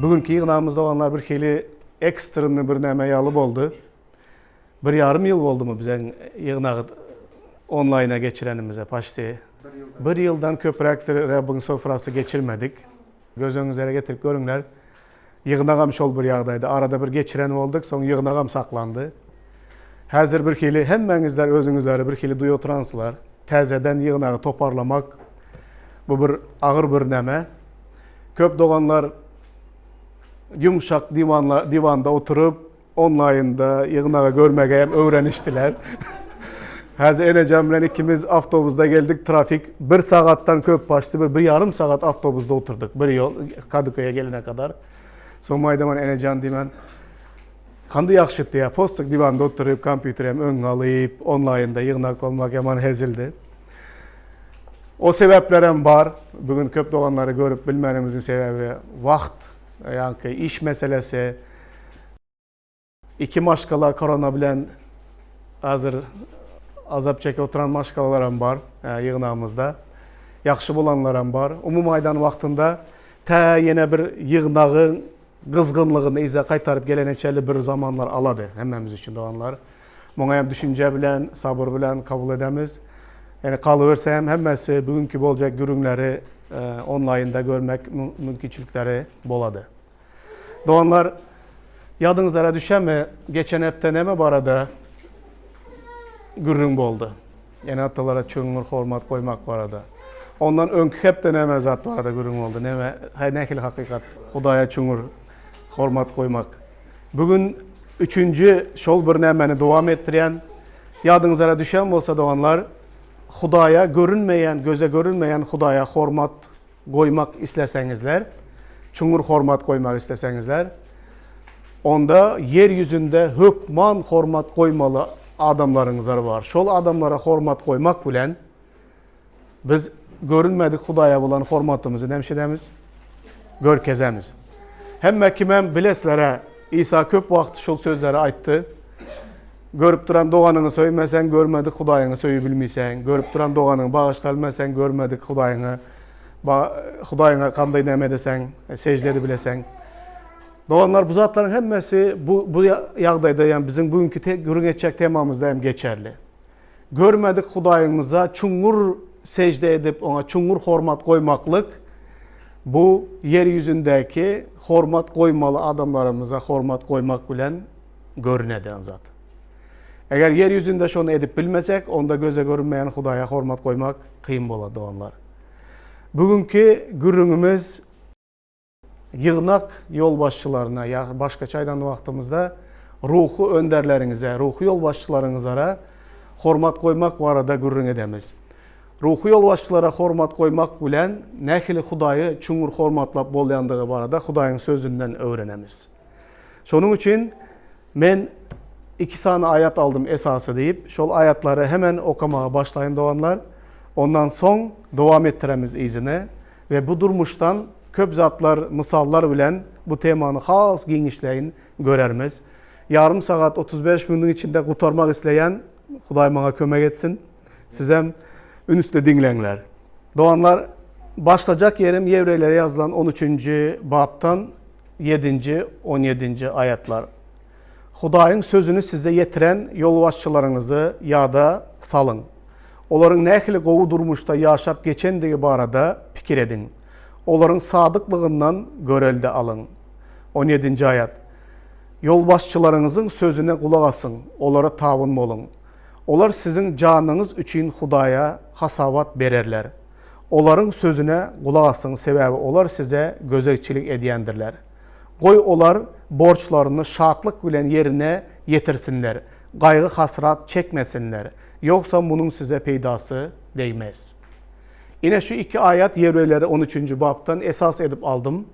Bugünki ýygnagymyz doganlar bir hili ekstrenny bir näme ýaly boldy. Bir ýarym ýyl boldumy biziň ýygnagy onlaýna geçirenimize paçti. Bir ýyldan köpräkdir Rebbiň sofrasy geçirmedik. Göz öňüňizlere getirip görüňler. Ýygnagam şol bir ýagdaýda. Arada bir geçiren bolduk, soň ýygnagam saklandy. Häzir bir hili hemmäňizler özüňizleri bir hili duýup oturansylar. Täzeden ýygnagy toparlamak bu bir agyr bir näme. Köp doganlar ýumşak diwanla diwanda oturyp Onlaýnda ýygnagy görmege hem öwrenişdiler. Häzir enejem bilen ikimiz awtobusda geldik, trafik bir sagatdan köp başdy, bir, bir ýarym sagat awtobusda oturdyk, bir ýol Kadyköýe gelene kadar. Soň aýdaman enejan diýmän, Kandy ýagşytdy ýa, postuk diwanda oturyp, kompýuter hem öňüňe alyp, onlaýnda ýygnak bolmak ýaman hezildi. O sebäpler hem bar. Bu gün köp doganlary görüp bilmänimiziň sebäbi wagt, ýaňky iş meselesi. Iki maşgala korona bilen hazir azap çekip oturan maşgalalar hem bar ýygnagymyzda. Ýagşy bolanlar hem bar. Umumy aýdan wagtynda tä ýene bir ýygnagyň gyzgynlygyny yza gaýtaryp gelene çenli bir zamanlar alady hemmämiz üçin doganlar. Muňa hem düşünje bilen, sabyr bilen kabul edemiz. Ýani galyberse hem hemmesi bugünki boljak gürrüňleri onlaýnda görmek mümkinçilikleri bolady. Doganlar, ýadyňyzlara düşemi, geçen hepde näme barada gürrüň boldy? Ene-atalara çuňňur hormat goýmak barada. Ondan öňki hepde näme zat barada gürrüň boldy? Näme, nähili hakykat? Hudaýa çuňňur hormat goýmak. Bu gün üçünji şol bir nämäni dowam etdirýän. Ýadyňyzlara düşen bolsa doganlar, Hudaýa görünmeýän, göze görünmeýän Hudaýa hormat goýmak isleseňizler, çuňňur hormat goýmak isleseňizler, onda ýer ýüzünde hökman hormat goýmaly adamlaryňyzlar bar. Şol adamlara hormat goýmak bilen biz görünmedik Hudaýa bolan hormatymyzy näme edemiz? Görkezemiz. Hemme kimem bileslere Isa köp wagt şol sözleri aýtdy. Görüp duran doganyňy söýmeseň, görmedik Hudaýyňy söýübilmeýsäň. Görüp duran doganyňy bagyşlabilmeseň, görmedik Hudaýyňy Hudaýyňa kanday näme edeseň, sežde edibileseň. Doganlar, bu zatlaryň hemmesi bu bu ýagdaýda, ýagny biziň bugünki te, gürrüň etjek temamyzda hem geçerli. Görmedik Hudaýymyza çuňňur sežde edip, oňa çuňňur hormat goýmaklyk bu ýer ýüzündäki hormat goýmaly adamlarymyza hormat goýmak bilen görüneden zat. Eger ýer ýüzünde şony edip bilmesek, onda göze görünmeýän Hudaýa hormat goýmak kyn bolar, doganlar. Bugünki gürrüňimiz ýygnak ýolbaşçylaryna, ýa başgaça aýdan wagtymyzda ruhy önderleriňize, ruhy ýolbaşçylaryňyzara hormat goýmak barada gürrüň edemiz. Ruhy ýolbaşçylara hormat goýmak bilen nähili Hudaýy çuňňur hormatlap bolýandygy barada Hudaýyň Sözünden öwrenemiz. Şonuň üçin men iki sany aýat aldym esasy diýip, şol aýatlary hemen okamaga başlaýyn doganlar. Ondan soň dowam etdiremiz yzyny we bu durmuşdan köp zatlar, mysallar bilen bu temany has giňişleýin görermiz. Ýarym sagat 35 minutyň içinde gutarmak isleýän, Hudaý maňa kömek etsin. Sizem ünsli diňleňler. Doganlar, başlajak ýerim Ýewreýlere ýazylan on üçünji bapdan ýedinji, on ýedinji aýatlar. Hudaýyň sözüni size ýetiren ýolbaşçylaryňyzy ýada salyň. Olaryň nähili gowy durmuşda ýaşap geçendigi barada pikir ediň. Olaryň sadyklygyndan görelde alyň. On ýedinji aýat. Ýolbaşçylaryňyzyň sözüne gulak asyň, olara tabyn boluň. Olar siziň janyňyz üçin Hudaýa hasabat bererler. Olaryň sözüne gulak asyň, sebäbi olar size gözegçilik edýändirler. Goý, olar borçlaryny şatlyk bilen ýerine ýetirsinler, gaýgy-hasrat çekmesinler, ýogsa munuň size peýdasy degmez. Ine, şu iki aýat Ýewreýleri on üçünji bapdan esas edip aldym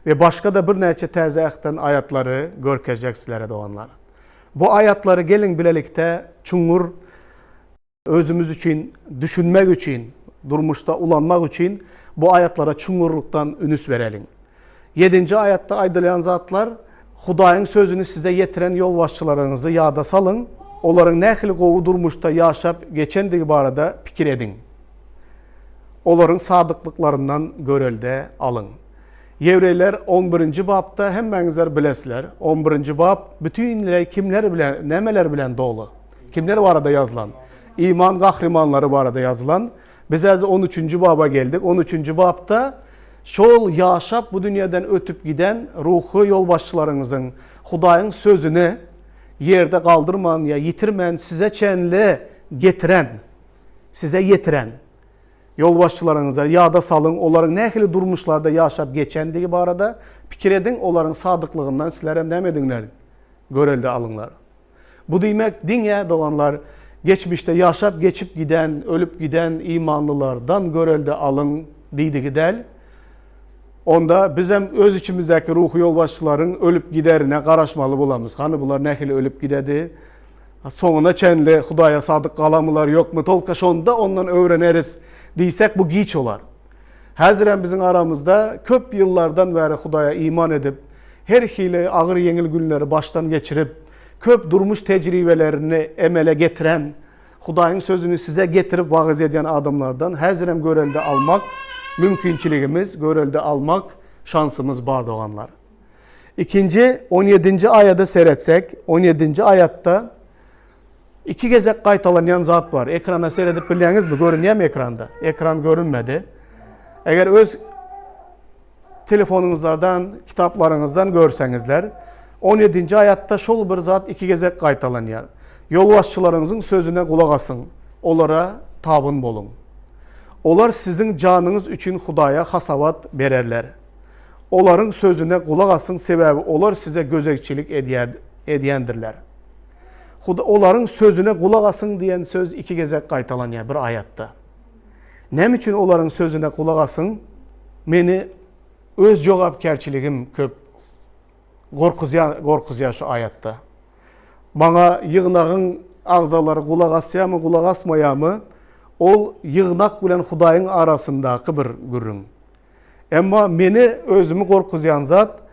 we başga-da birnäçe Täze Ähtden aýatlary görkezjek sizlere, doganlar. Bu aýatlary geliň bilelikde çuňňur özümiz üçin düşünmek üçin, durmuşda ulanmak üçin bu aýatlara çuňňurlykdan ünüs bereliň. Ýedinji aýatda aýdylýan zatlar, Hudaýyň sözüni size ýetiren ýolbaşçylaryňyzy ýada salyň, olaryň nähili gowy durmuşda ýaşap geçendigi barada pikir ediň. Olaryň sadyklyklaryndan görelde alyň. Ýewreýler on birinji bapda hemmäňizler bilesizler. On birinji bap bütinleý kimler bilen, nämeler bilen doly? Kimler barada ýazylan? Iman gahrymanlary barada ýazylan. Biz häzir on üçünji baba geldik. On üçünji bapda şol ýaşap bu dünýeden ötüp giden ruhy ýolbaşçylaryňyzyň Hudaýyň sözüni ýerde galdyrman ýa ýitirmän size çenli getiren, size ýetiren Ýolbaşçylaryňyza ýada salyň, olaryň nähili durmuşlarda ýaşap geçendigi barada pikir ediň, olaryň sadyklygyndan sizlerem näme ediňler? Görelde alyňlar. Bu diýmek, diňe, doganlar, geçmişde ýaşap geçip giden, ölüp giden imanlylardan görelde alyň diýdigi däl. Onda bizem öz içimizdäki ruhy ýolbaşçylaryň ölüp giderine garaşmaly bolamyz. Hany bular nähili ölüp gidedi? Soňuna çenli Hudaýa sadyk galamylar ýokmy, tolka şonda ondan öwreneris diýsek bu giç bolar. Häzirem biziň aramyzda köp ýyllardan bäri Hudaýa iman edip, her hili agyr-ýeňil günleri başdan geçirip, köp durmuş tejribelerini emele getiren, Hudaýyň sözüni size getirip wagyz edýän adamlardan häzirem görelde almak mümkinçiligimiz, görelde almak şansymyz bar doganlar. Ikinji, on ýedinji aýada seretsek, on ýedinji aýatda iki gezek gaýtalanýan zat bar. Ekrana seredip bilýäňizmi? Görünýärmi ekranda? Ekran görünmedi. Eger öz telefonyňyzlardan, kitaplaryňyzdan görseňizler, on ýedinji aýatda şol bir zat iki gezek gaýtalanýar. Ýolbaşçylaryňyzyň sözüne gulak asyň, olara tabyn boluň. Olar siziň janyňyz üçin Hudaýa hasabat bererler. Olaryň sözüne gulak asyň, sebäbi olar size gözegçilik edýär, edýändirler. Huda olaryň sözüne gulak asyň diýen söz iki gezek gaýtalanýar bir aýatda. Näme üçin olaryň sözüne gulak asyň? Meni öz jogapkärçiligim köp gorkuzýar, gorkuzýar şu aýatda. Maňa ýygnagyň agzalary gulak asýarmy, gulak asmaýarmy? Ol ýygnak bilen Hudaýyň arasyndaky bir gürrüň. Emma meni özümi gorkuzýan zat,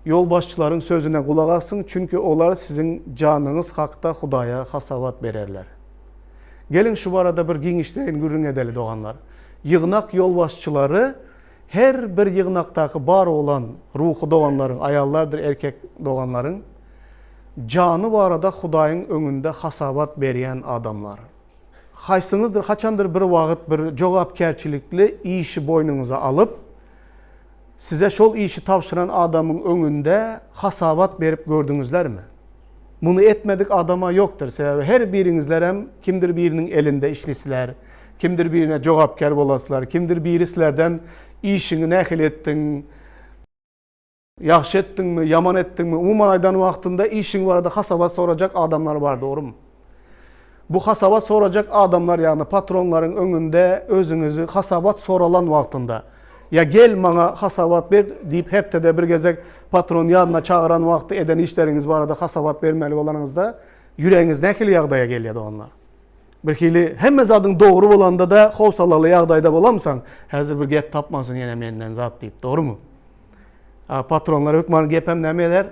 ýolbaşçylaryň sözüne gulak asyň, çünki olar siziň janyňyz hakda Hudaýa hasabat bererler. Geliň, şu barada bir giňişleýin gürrüň edeli, doganlar. Ýygnak ýolbaşçylary her bir ýygnakdaky bar bolan ruhy doganlaryň, aýallardyr erkek doganlaryň jany barada Hudaýyň öňünde hasabat berýän adamlar. Haýsyňyzdyr haçandyr bir wagt bir jogapkärçilikli işi boýnuňyza alyp, size şol işi tabşyran adamyň öňünde hasabat berip gördüňizlermi? Muny etmedik adama ýokdur, sebäbi her biriňizlerem kimdir biriniň elinde işlisizler, kimdir birine jogapkär bolasizler, kimdir biri sizlerden işiňi nähili etdiň, Ýagşy etdiňmi, ýaman etdiňmi, umuman aýdan wagtynda işiň barada hasabat sorajak adamlar bar, dogrumy? Bu hasabat sorajak adamlar, ýagny patronlaryň öňünde özüňizi hasabat soralan wagtynda, ýa gel maňa hasabat ber diýip hepdede bir gezek patron ýanyna çagyran wagty eden işleriňiz barada hasabat bermeli bolanyňyzda ýüregiňiz nähili ýagdaýa gelýär doganlar? Birhili hemme zadyň dogry bolanda-da howsalaly ýagdaýda bolamysaň, häzir bir gep tapmasyn ýene menden zat diýip, dogrumy? Patronlar hökman gepem näme eder?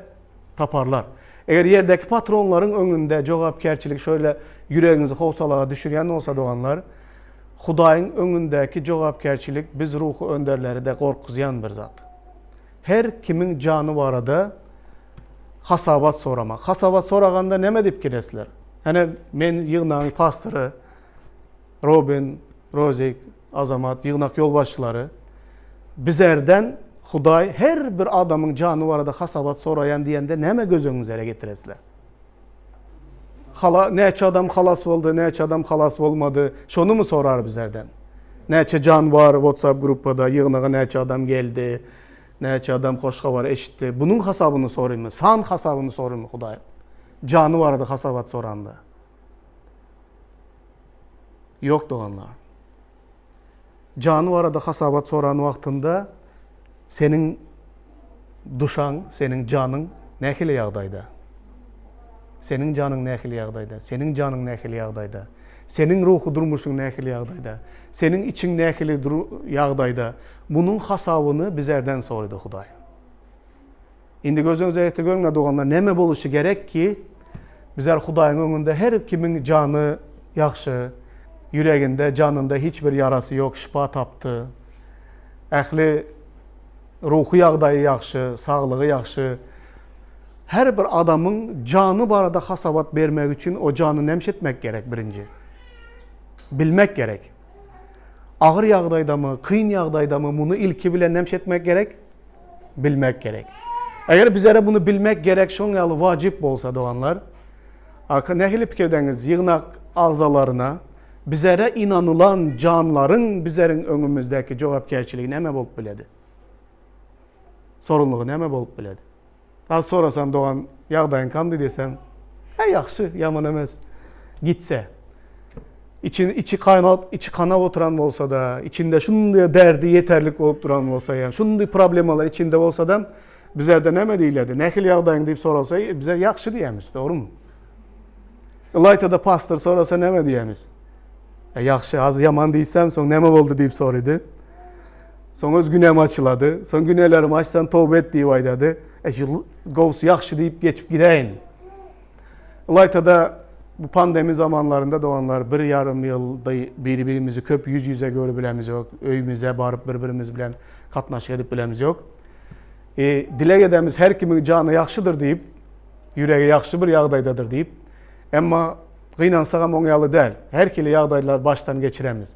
Taparlar. Eger ýerdäki patronlaryň öňünde jogapkärçilik şöyle ýüregiňizi howsalaga düşürýän bolsa doganlar, Hudaýyň öňündäki jogapkärçilik biz ruhy önderleri-de gorkuzýan bir zat. Her kimiň jany barada hasabat soramak. Hasabat soraganda näme diýip gelesizler? Hany men ýygnagyň pastory Robin, Rozik, Azamat, ýygnak ýolbaşçylary bizerden Hudaý her bir adamyň jany barada hasabat soraýan diýende näme göz öňüňizere getiresizler? Hala näçe adam halas boldy, näçe adam halas bolmady, şonymy sorar bizerden? Näçe jan bar WhatsApp gruppada, ýygnaga näçe adam geldi, näçe adam hoş habar eşitdi. Bunuň hasabyny sorymy? San hasabyny sorymy Hudaý? Jany barada hasabat soranda. Ýok doganlar. Jany barada hasabat soran wagtynda seniň duşaň, seniň janyň nähili ýagdaýda? Seniň janyň nähili ýagdaýda? Seniň janyň nähili ýagdaýda? Seniň ruhy durmuşyň nähili ýagdaýda? Seniň içiň nähili ýagdaýda? Munuň hasabyny bizerden sorady Hudaý. Indi gözüňize getirip görüňler doganlar, näme boluşy gerek ki, bizler Hudaýyň öňünde her kimiň jany ýagşy, ýüreginde, janynda hiç bir ýarasy ýok, şypa tapdy. Ähli. Ruhy ýagdaýy ýagşy, saglygy ýagşy. Her bir adamyň jany barada hasabat bermek üçin o jany nämiş etmek gerek birinji? Bilmek gerek. Agyr ýagdaýdamy, kyn ýagdaýdamy muny ilki bilen nämiş etmek gerek? Bilmek gerek. Eger bizlere muny bilmek gerek şoň ýaly wajyp bolsa doganlar, arka nähili pikirdeňiz ýygnak agzalaryna bizlere ynanylan janlaryň bizleriň öňümizdäki jogapkärçiligi näme bolup biledi? Sorumlygy näme bolup biledi? Az sorasam dogan ýagdaýyň kandy diýsem, He ýagşy, ýaman emes. Gitse. Içi içi kaýnap, içi kanap oturan bolsa-da, içinde şunday derdi ýeterlik bolup duran bolsa, ýa şunday problemalar içinde bolsa-da, bizlerde näme diýiledi? Nähili ýagdaýyň diýip soralsa, bizler ýagşy diýemiz, dogrumy? Ylaýta-da pastor sorasa näme diýemiz? E, ýagşy, az ýaman diýsem, soň näme boldy diýip sorydy. Soň öz günäm açylady. Soň günälerimi açsam toba et diýip aýdady. E, gowusy ýagşy diýip geçip gideýin. Ylaýta-da bu pandemi zamanlarynda doganlar bir ýarym ýylda biri-birimizi köp ýüz-ýüze görüp bilemiz ýok. Öýümize baryp bir-birimiz bilen gatnaşyk edip bilemiz ýok. E, dileg edemiz her kimiň jany ýagşydyr diýip, ýüregi ýagşy bir ýagdaýdadyr diýip. Emma gynansagam oň ýaly däl. Her hili ýagdaýlar başdan geçiremiz.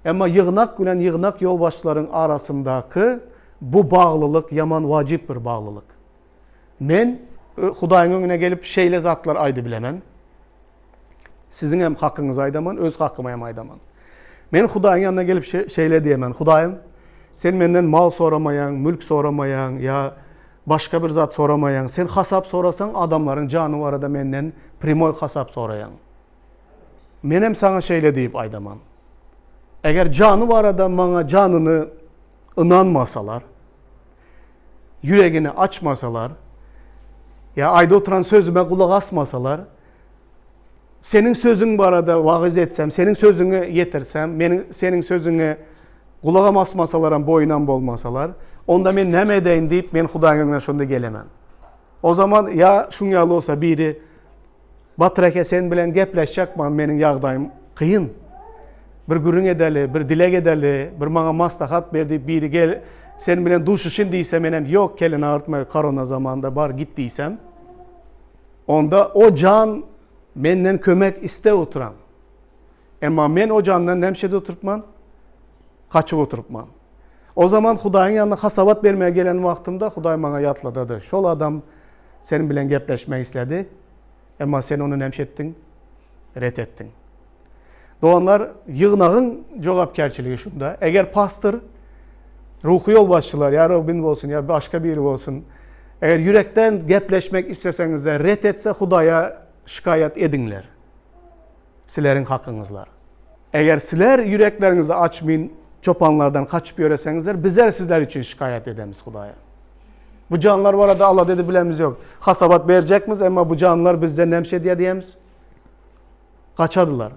Emma ýygnak bilen ýygnak ýolbaşçylaryň arasyndaky bu baglylyk ýaman wajyp bir baglylyk. Men Hudaýyň öňüne gelip şeýle zatlar aýdybilemen. Siziň hem hakyňyzy aýdaman, öz hakymy hem aýdaman. Men Hudaýyň ýanyna gelip şeýle diýemen, Hudaýym, sen menden mal soramaýaň, mülk soramaýaň ýa başga bir zat soramaýaň. Sen hasap sorasaň, adamlaryň jany barada menden primoý hasap soraýaň. Menem saňa şeýle diýip aýdaman. Eger jany barada maňa janyny ynanmasalar, ýüregini açmasalar, ýa aýda oturan sözüme gulak asmasalar, seniň sözüň barada wagyz etsem, seniň sözüňi ýetirsem, meniň seniň sözüňe gulagam asmasalaram, boýunam bolmasalar, onda men näme edeýin diýip, men Hudaýyň öňüne şonda gelemen. O zaman ýa şuň ýaly bolsa biri Batyr eke sen bilen gepleşjek man meniň ýagdaýym kyn. Bir gürrüň edeli, bir dileg edeli, bir maňa maslahat ber diýip biri gel sen bilen duşuşyn diýse menem ýok kelini agyrtma korona zamanynda bar git diýsem. Onda o jan menden kömek iste oturan. Emma men o jandan näme oturypman? Gaçyp oturypman. O zaman Hudaýyň ýanyna hasabat bermäge gelen wagtymda Hudaý maňa ýatladady. Şol adam seniň bilen gepleşmek isledi, emma sen ony näme etdiň? Ret etdiň. Doganlar, ýygnagyň jogapkärçiligi şunda. Eger pastor, ruhy ýolbaşçylar, ýa Robin bolsun, ýa başga biri bolsun, eger ýürekden gepleşmek isleseňizde ret etse Hudaýa şikaýat ediňler. Sileriň hakyňyzlar. Eger siler ýürekleriňizi açmyn çopanlardan kaçyp ýöreseňizler, bizler sizler üçin şikaýat edemiz Hudaýa. Bu janlar barada alada edip bilemiz ýok. Hasabat berjekmiz, emma bu janlar bizden näme edýär diýemiz? Gaçadylar.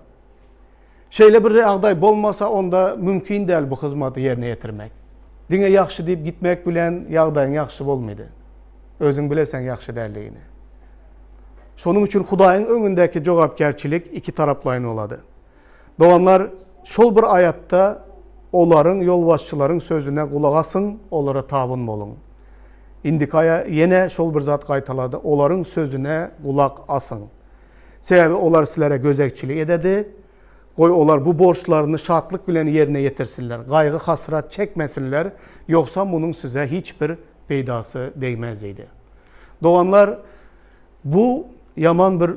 Şeýle bir ýagdaý bolmasa, onda mümkin däl bu hyzmaty ýerine ýetirmek. Diňe ýagşy diýip gitmek bilen ýagdaýyň ýagşy bolmady. Özüň bileseň ýagşy däldigini. Şonuň üçin Hudaýyň öňündäki jogapkärçilik ikitaraplaýyn bolady. Doganlar, şol bir aýatda olaryň, ýolbaşçylaryň sözüne gulak asyň, olara tabyn boluň. Indiki aýa ýene şol bir zat gaýtalady, olaryň sözüne gulak asyň. Sebäbi olar sizlere gözegçilik ededi. Goý, olar bu borçlaryny şatlyk bilen ýerine ýetirsinler, gaýgy-hasrat çekmesinler, ýogsa munuň size hiç bir peýdasy degmez diýdi. Doganlar, bu ýaman bir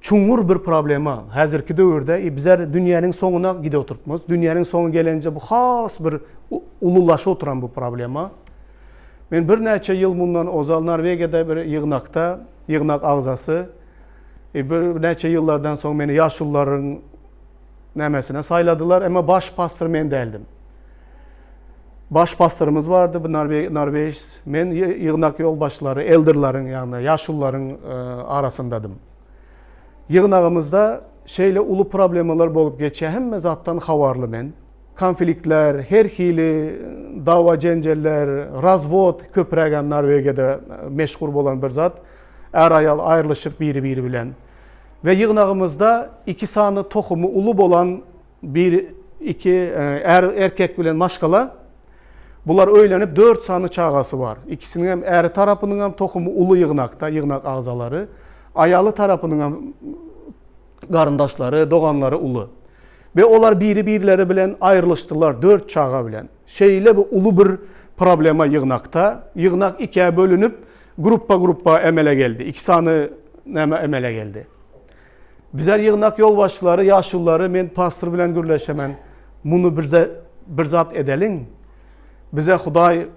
çuňňur bir problema. Häzirki döwürde e, bizler dünýäniň soňuna gidip oturtmyz. Dünýäniň soňy gelince bu has bir ululaşyp oturan bu problema. Men birnäçe ýyl mundan ozal Norwegiýada bir ýygnakda, ýygnak agzasy e, birnäçe ýyllardan soň meni ýaşulularyň nämesine saýladylar, emma baş pastor men däldim. Baş pastorymyz bardy, bu norwež, men ýygnak ýolbaşçylary, elderleriň, ýagny ýaşulularyň e, arasyndadym. Ýygnagymyzda şeýle uly problemalar bolup geçýär, hemme zatdan habarly men. Konfliktler, her hili dawa-jenjeller, razwod köprägem Norwegiýada meşhur bolan bir zat. Är-aýal aýrylyşyp biri-biri bilen. We ýygnagymyzda iki sany tohumy uly bolan bir iki är erkek bilen maşgala. Bular öýlenip dört sany çagasy bar. Ikisiniň hem äri tarapynyň hem tohumy uly ýygnakda, ýygnak agzalary. Aýaly tarapynyň hem garyndaşlary, doganlary uly. We olar biri-birleri bilen aýrylyşdylar dört çaga bilen. Şeýle bir uly bir problema ýygnakda. Ýygnak ikä bölünip, gruppa-gruppa emele geldi. Iki sany näme emele geldi. Bizler ýygnak ýolbaşçylary, ýaşululary men pastor bilen gürleşemen. Muny birze bir zat edeliň. Bize Hudaý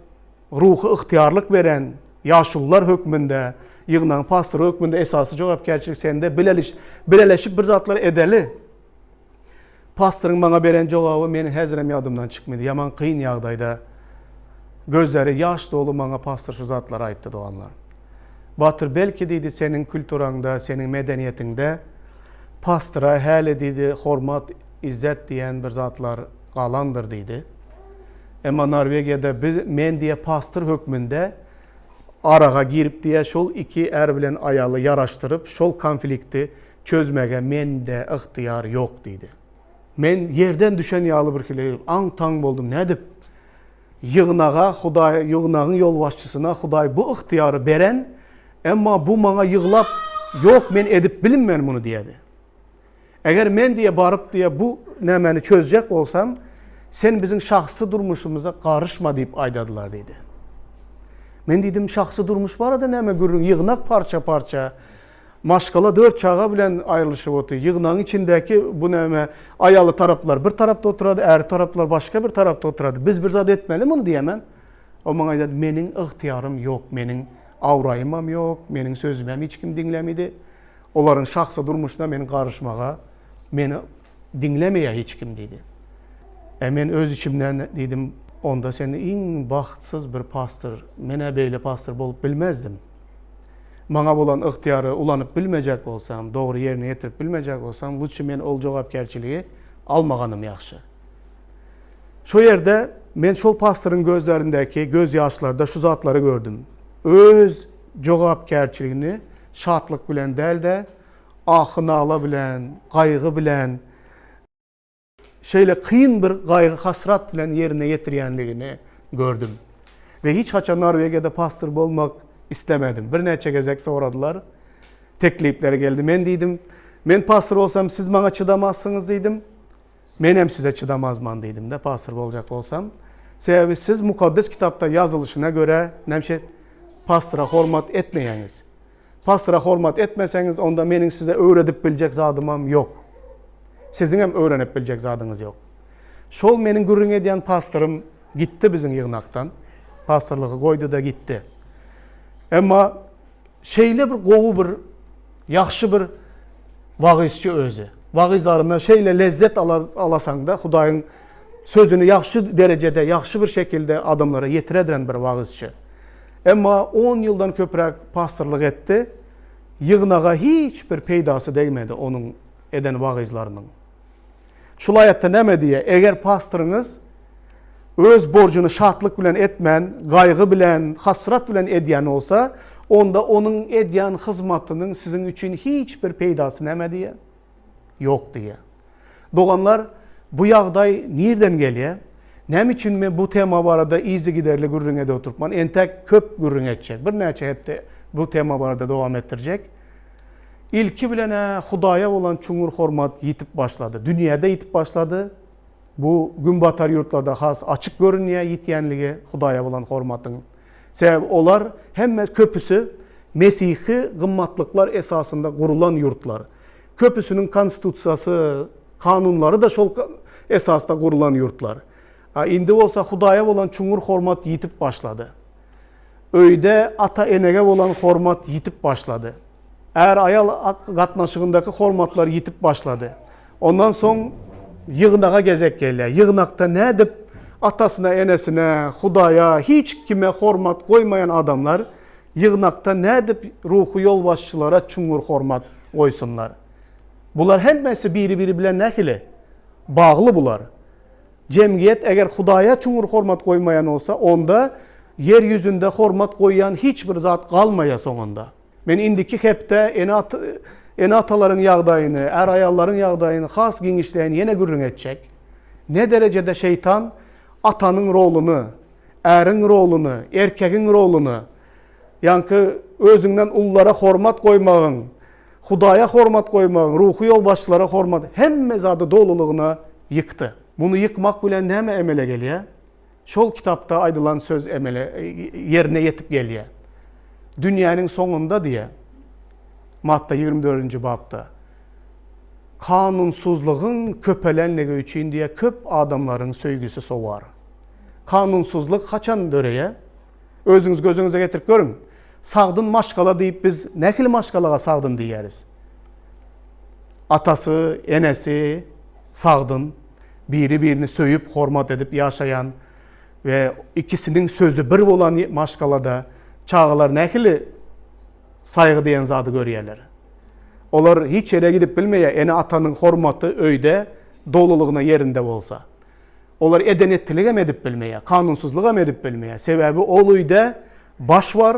ruhy ygtyýarlyk beren ýaşulular hökmünde, ýygnagyň pastory hökmünde esasy jogapkärçilik sende. Bileliş, bileleşip bir zatlar edeli. Pastoryň maňa beren jogaby meniň häzirem ýadymdan çykmady. Ýaman kyn ýagdaýda gözleri ýaş doly maňa pastor şu zatlary aýtdy doganlar. Batyr belki diýdi seniň kulturaňda, seniň medeniýetiňde pastora häli diýdi hormat, izzet diýen bir zatlar galandyr diýdi. Emma Norwegiýada biz men diýe pastor hökmünde araga girip diýe şol iki är bilen aýaly ýaraşdyryp şol konflikti Çözmege mende ygtyýar ýok diýdi. Men ýerden düşen ýaly birhili aň-taň boldum. Nädip? Ýygnaga Hudaý, ýygnagyň ýolbaşçysyna Hudaý bu ygtyýary beren, emma bu maňa ýyglap, Ýok, men edip bilinmen muny diýedi. Eger men diýe baryp diýe bu nämäni çözjek bolsam, sen biziň şahsy durmuşymyza garyşma diýip aýdadylar diýdi. Men diýdim, şahsy durmuş barada näme gürrüň, ýygnak parça-parça, Maşgala dört çaga bilen aýrylyşyp otyr. Ýygnagyň içindäki bu näme, aýaly taraplar bir tarapda oturady, äri taraplar başga bir tarapda oturady. Biz bir zat etmeli muny diýemän. O maňa aýdýar, meniň ygtyýarym ýok, meniň abraýymam ýok, meniň sözümem hiç kim diňlemidi. Olaryň şahsy durmuşyna men garyşmaga meni diňlemeýär hiç kim diýdi. E men öz içimden diýdim, onda sen iň bagtsyz bir pastor, men-ä beýle pastor bolup bilmezdim. Maňa bolan ygtyýary ulanyp bilmejek bolsam, dogry ýerine ýetirip bilmejek bolsam, lutçy men ol jogapkärçiligi almaganym ýagşy. Şo ýerde men şol pastoryň gözlerindäki gözýaşlarda şu zatlary gördüm. Öz jogapkärçiligini şatlyk bilen däl-de, ahy-nala bilen, gaýgy bilen, şeýle kyn bir gaýgy-hasrat bilen ýerine ýetirýänligini gördüm. We hiç haçan Norwegiýada pastor bolmak islemedim. Birnäçe gezek soradylar, teklipler geldi. Men diýdim, men pastor bolsam siz maňa çydamazsyňyz diýdim. Men hem size çydamazman diýdim-de, pastor boljak bolsam. Sebäbi siz Mukaddes Kitapda ýazylyşyna görä, näme pastora hormat etmeýäňiz. Pastora hormat etmeseňiz, onda meniň size öwredip biljek zadymam ýok. Siziňem öwrenip biljek zadyňyz ýok. Şol meniň gürrüň edýän pastorym gitdi biziň ýygnakdan. Pastorlygy goýdy-da gitdi. Emma şeýle bir gowy bir, ýagşy bir wagyzçy özi. Wagyzlaryndan şeýle lezzet alasaň-da, Hudaýyň sözüni ýagşy derejede, ýagşy bir şekilde adamlara ýetirediren bir wagyzçy. Emma on ýyldan köpräk pastorlyk etdi, ýygnaga hiç bir peýdasy degmedi onuň eden wagyzlarynyň. Şul aýatda näme diýýär? Eger pastoryňyz öz borjuny şatlyk bilen etmän, gaýgy bilen, hasrat bilen edýän bolsa, onda onuň edýän hyzmatynyň siziň üçin hiç bir peýdasy näme diýýär? Ýok diýýär. Doganlar, bu ýagdaý nirden gelýär? Näme üçin men bu tema barada yzygiderli gürrüň edip oturypman? Entäk köp gürrüň etjek. Birnäçe hepde bu tema barada dowam etdirjek. Ilki bilen-ä Hudaýa bolan çuňňur hormat ýitip başlady. Dünýäde ýitip başlady. Bu günbatar ýurtlarda has açyk görünýär ýitýänligi Hudaýa bolan hormatyň. Sebäbi olar hemme köpüsi mesihi gymmatlyklar esasynda gurulan ýurtlar. Köpüsiniň konstitusiýasy, kanunlary-da şol esasda gurulan ýurtlar. A indi bolsa Hudaýa bolan çuňňur hormat ýitip başlady. Öýde ata-enege bolan hormat ýitip başlady. Är-aýal gatnaşygyndaky hormatlar ýitip başlady. Ondan soň ýygnaga gezek gelýär. Ýygnakda nädip atasyna, enesine, Hudaýa, hiç kime hormat goýmaýan adamlar ýygnakda nädip ruhy ýolbaşçylara çuňňur hormat goýsunlar? Bular hemmesi biri-biri bilen nähili bagly bular? Jemgyýet eger Hudaýa çuňňur hormat goýmaýan bolsa, onda ýer ýüzünde hormat goýýan hiç bir zat galmaýar soňunda. Men indiki hepde ene-atalaryň ýagdaýyny, är-aýallaryň ýagdaýyny has giňişleýin ýene gürrüň etjek. Ne derejede şeýtan atanyň roluny, Äriň roluny, erkegiň roluny, ýaňky özüňden ululara hormat goýmagyň, Hudaýa hormat goýmagyň, ruhy ýolbaşçylara hormat, hemme zady dolulygyna ýykdy. Muny ýykmak bilen näme emele gelýär? Şol kitapda aýdylan söz emele ýerine ýetip gelýär. Dünýäniň soňunda diýýär, Matta ýigrimi dördünji bapda, kanunsyzlygyň köpelenligi üçin diýýär, köp adamlaryň söýgüsi sowar. Kanunsyzlyk haçan döreýär? Özüňiz göz öňüňize getirip görüň. Sagdyn maşgala diýip biz nähili maşgalaga sagdyn diýýäris? Atasy, enesi sagdyn, biri-birini söýüp, hormat edip ýaşaýan we ikisiniň sözi bir bolan maşgalada çagalar nähili saýgy diýen zady görýärler. Olar hiç ýere gidip bilmeýär, ene-atanyň hormaty öýde dolulygyna ýerinde bolsa. Olar eden-etdiligem edip bilmeýär, kanunsyzlygam edip bilmeýär. Sebäbi ol öýde baş bar,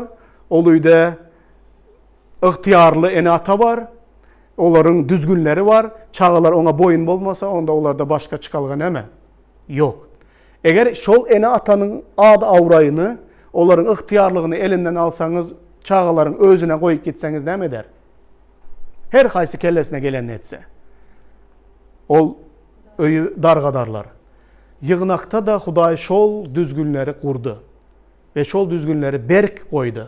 ol öýde ygtyýarly ene-ata bar, olaryň düzgünleri bar. Çagalar oňa boýun bolmasa, onda olarda başga çykalga näme? Ýok. Eger şol ene-atanyň ad-abraýyny, olaryň ygtyýarlygyny elinden alsaňyz, çagalaryň özüne goýup gitseňiz näme eder? Her haýsy kellesine gelenini etse. Ol öýi dargadarlar. Ýygnakda-da Hudaý şol düzgünleri gurdy we şol düzgünleri berk goýdy.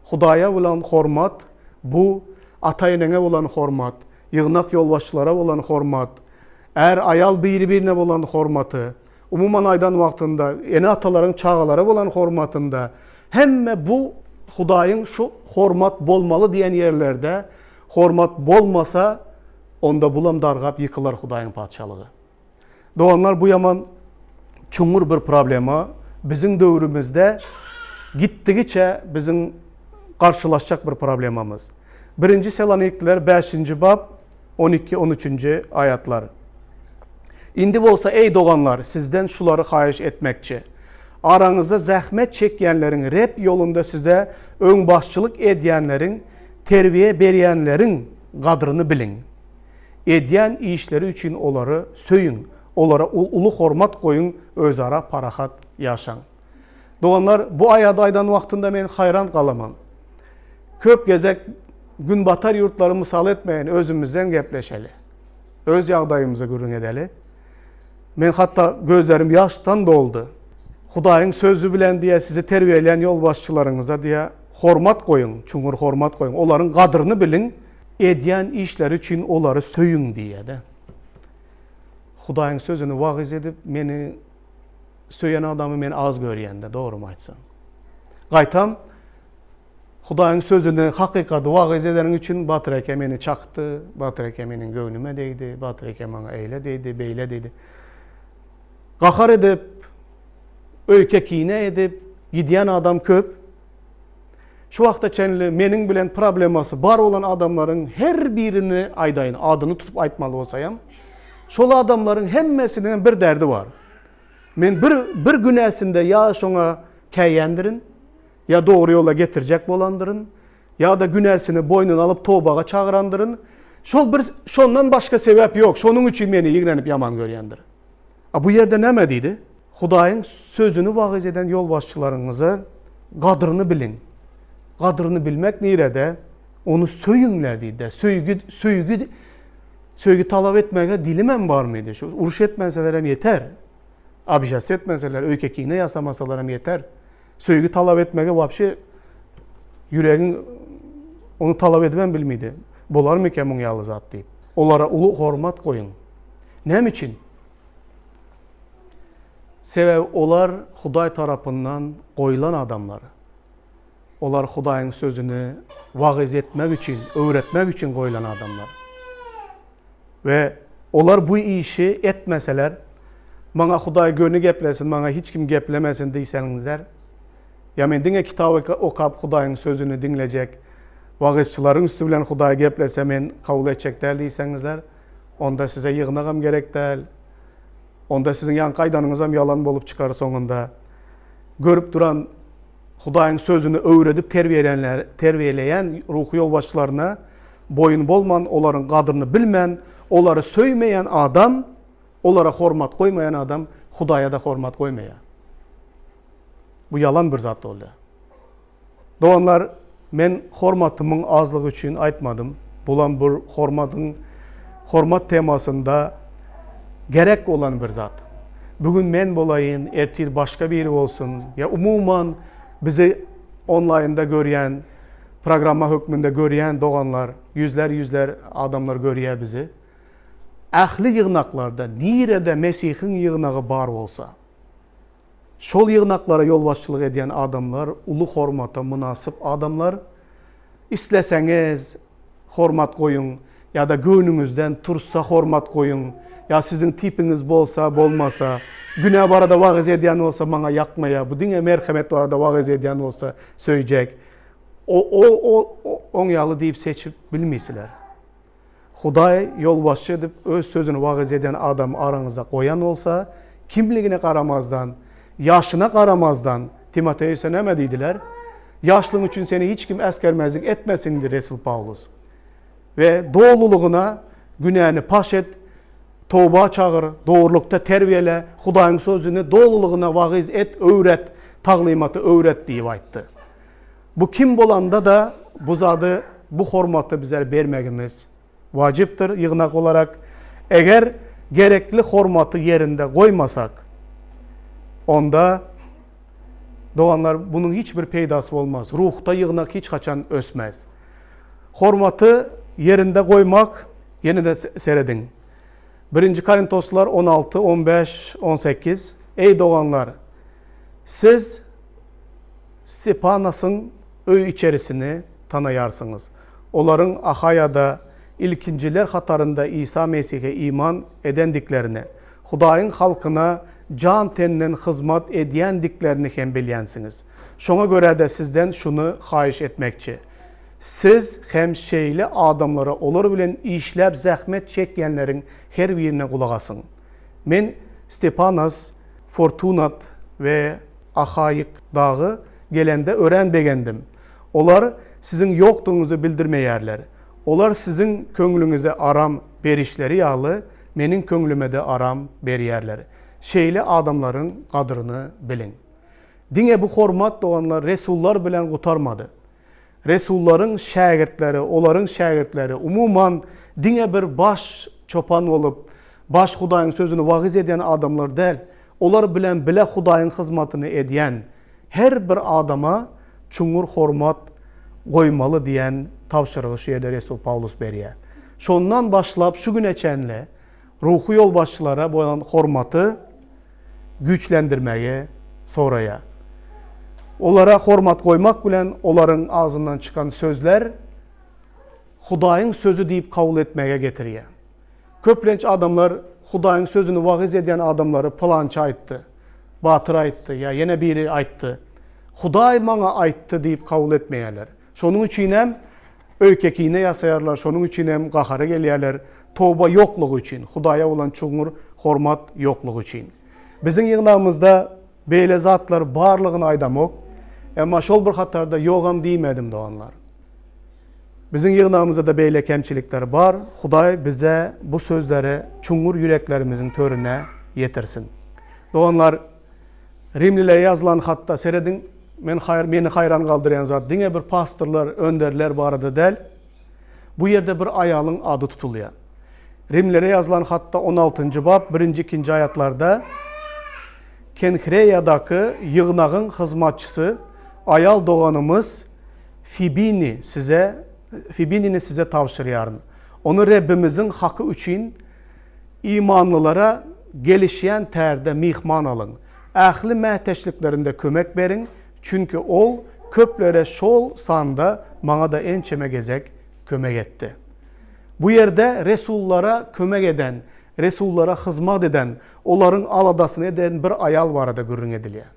Hudaýa bolan hormat, bu ata-eneňe bolan hormat, ýygnak ýolbaşçylara bolan hormat, är-aýal biri-birine bolan hormaty, umuman aýdan wagtynda, ene-atalaryň çagalara bolan hormatynda, hemme bu Hudaýyň şu hormat bolmaly diýen ýerlerde hormat bolmasa, onda bulam dargap ýykylar Hudaýyň Patyşalygy. Doganlar bu ýaman çuňňur bir problema. Biziň döwrümizde gitdigiçe biziň garşylaşjak bir problemamyz. Birinji Selanikliler bäşinji bap 12 13-nji aýatlar. Indi bolsa eý doganlar sizden şulary haýyş etmekçi. Araňyzda zähmet çekýänleriň Reb ýolunda size öňbaşçylyk edýänleriň terbiýe berýänleriň gadryny biliň. Edýän işleri üçin olary söýüň, olara uly hormat goýuň, özara parahat ýaşaň. Doganlar, bu aýady aýdan wagtynda men haýran galaman. Köp gezek günbatar ýurtlary mysal etmeýin, özümizden gepleşeli. Öz ýagdaýymyzy gürrüň edeli. Men hatda gözlerim ýaşdan doldy. Hudaýyň sözi bilen diýýär, sizi terbiýeleýän ýolbaşçylaryňyza diýýär, hormat goýuň, çuňňur hormat goýuň, olaryň gadryny biliň, edýän işleri üçin olary söýüň diýýär-de. Hudaýyň sözüni wagyz edip, meni söýen adamy men az görýän-de, dogrymy aýtsam. Gaýtam, Hudaýyň sözüni, hakykaty wagyz edeniň üçin Batyr eke meni çakdy, Batyr eke meniň göwnüme degdi, Batyr eke maňa eýle diýdi, beýle diýdi. Gahar edip, öýke-kine edip gidýän adam köp. Şu wagta çenli meniň bilen problemasy bar bolan adamlaryň her birini aýdaýyn, adyny tutup aýtmaly bolsaýam, şol adamlaryň hemmesiniň bir derdi bar. Men bir bir günäsinde ýa şoňa käýändirin, ýa dogry ýola getirjek bolandyryn, ýa-da günäsini boýnuna alyp tobaga çagyrandyryn. Şol bir şondan başga sebäp ýok. Şonuň üçin meni ýigrenip ýaman görýändir. A bu ýerde näme diýdi? Hudaýyň sözüni wagyz eden ýolbaşçylaryňyza gadryny biliň. Gadryny bilmek nirede? Ony söýüňler diýdi. Söýgi, söýgi, söýgi talap etmäge dilimem barmydy? Şu uruş etmeseler hem ýeter. Abijat etmeseler, öýke-kine ýasamasalar hem ýeter. Söýgi talap etmege wapşe ýüregiň ony talap edibem bilmidi. Bolarmyka muň ýaly zat diýip. Olara uly hormat goýuň. Näme üçin? Sebäbi olar Hudaý tarapyndan goýlan adamlar. Olar Hudaýyň sözüni wagyz etmek üçin, öwretmek üçin goýlan adamlar. We olar bu işi etmeseler, maňa Hudaý göni geplesin, maňa hiç kim geplemesin diýseňizler, ýa men diňe kitap okap Hudaýyň sözüni diňlejek, wagyzçylaryň üsti bilen Hudaý geplese men kabul etjek däl diýseňizler, onda size ýygnagam gerek däl. Onda siziň ýaňky aýdanyňyzam ýalan bolup çykar soňunda. Görüp duran Hudaýyň sözüni öwredip terbiýelänler, terbiýeleýän ruhy ýolbaşçylaryna boýun bolman, olaryň gadryny bilmän, olary söýmeýän adam, olara hormat goýmaýan adam Hudaýa-da hormat goýmaýar. Bu ýalan bir zat bolýar. Doganlar, men hormatymyň azlygy üçin aýtmadym. Bulam bir hormatyň, hormat temasynda gerek bolan bir zat. Bu gün men bolaýyn, ertir başga biri bolsun, ýa umuman bizi onlaýnda görýän, programma hökmünde görýän doganlar, ýüzler-ýüzler adamlar görýär bizi. Ähli ýygnaklarda, nirede Mesihiň ýygnagy bar bolsa, Şol ýygnaklara ýolbaşçylyk edýän adamlar uly hormata mynasyp adamlar. Isleseňiz hormat goýuň ýa-da göwnüňizden tursa hormat goýuň, ýa siziň tipiňiz bolsa, bolmasa, günä barada wagyz edýän bolsa maňa ýakmaýar, bu diňe merhemet barada wagyz edýän bolsa söýjek. O, o, o, oň ýaly diýip seçip bilmeýsiler. Hudaý ýolbaşçy edip öz sözüni wagyz edýän adamy araňyzda goýan bolsa, kimligine garamazdan, ýaşyna garamazdan, Timoteosa näme diýdiler? Ýaşlygyň üçin seni hiç kim äsgermezlik etmesin diýdi resul Pawlus. We dolulygyna günäni paş et, toba çagyr, dogrulykda terbiýele, Hudaýyň sözüni dolulygyna wagyz et, öwret, taglymaty öwret diýip aýtdy. Bu kim bolanda-da bu zady, bu hormaty bizler bermegimiz wajypdyr ýygnak olarak. Eger gerekli hormaty ýerinde goýmasak, onda doganlar bunuň hiç bir peýdasy bolmaz. Ruhda ýygnak hiç haçan ösmez. Hormaty ýerinde goýmak, ýene-de serediň. Birinji Korintoslylar 16, 15, 18, Eý doganlar, siz Stepanasyň öý-içerisini tanaýarsyňyz. Olaryň Ahaýada ilkinjiler hatarynda Isa Mesihe iman edendiklerini, Hudaýyň halkyna jan-tenden hyzmat edýändiklerini hem bilýänsiňiz. Şoňa görä-de sizden şuny haýyş etmekçi, siz hem şeýle adamlara olar bilen işläp zähmet çekýänleriň her birine gulak asyň. Men Stepanas, Fortunat we Ahaýyk dagy gelende örän begendim. Olar siziň ýokdugyňyzy bildirmeýärler. Olar siziň köňlüňize aram berişleri ýaly, meniň köňlüme-de aram berýärler. Şeýle adamlaryň gadyryny biliň. Diňe bu hormat, doganlar, resullar bilen gutarmady. Resullaryň şägirtleri, olaryň şägirtleri, umuman, diňe bir baş çopan bolup, baş Hudaýyň sözüni wagyz edýän adamlar däl, olar bilen bile Hudaýyň hyzmatyny edýän her bir adama çuňňur hormat goýmaly diýen tabşyrygy şu ýerde resul Pawlus berýär. Şondan başlap şu güne çenli ruhy ýolbaşçylara bolan hormaty güýçlendirmegi soraýar. Olara hormat goýmak bilen olaryň agzyndan çykan sözler Hudaýyň sözi diýip kabul etmäge getirýär. Köplenç adamlar Hudaýyň sözüni wagyz edýän adamlary pylança aýtdy, Batyr aýtdy ýa ýene biri aýtdy. Hudaý maňa aýtdy diýip kabul etmeýärler. Şonuň üçin hem öýke-kine ýasaýarlar, şonuň üçin hem gahara gelýärler, toba ýoklugy üçin, Hudaýa bolan çuňňur hormat ýoklugy üçin. Biziň ýygnagymyzda beýle zatlar barlygyny aýdamok, emma şol bir hatarda ýogam diýmedim, doganlar. Biziň ýygnagymyzda-da beýle kemçilikler bar, Hudaý bize bu sözleri çuňňur ýüreklerimiziň törüne ýetirsin. Doganlar, Rimlilere ýazylan hatda serediň, men haýr, meni haýran galdyrýan zat diňe bir pastorlar, önderler barada däl. Bu ýerde bir aýalyň ady tutulýar. Rimlilere ýazylan hatda 16-njy bap, birinji, ikinji aýatlarda Kenhreýadaky ýygnagyň hyzmatçysy aýal doganymyz Fibini size Fibinini size tabşyrýaryn. Ony Rebbimiziň haky üçin Imanlylara gelişýän tärde myhman alyň. Ähli mätäçliklerinde kömek beriň, çünki ol köplere şol sanda maňa-da ençeme gezek kömek etdi. Bu ýerde resullara kömek eden, resullara hyzmat eden, olaryň aladasyny eden bir aýal barada gürrüň edilýär.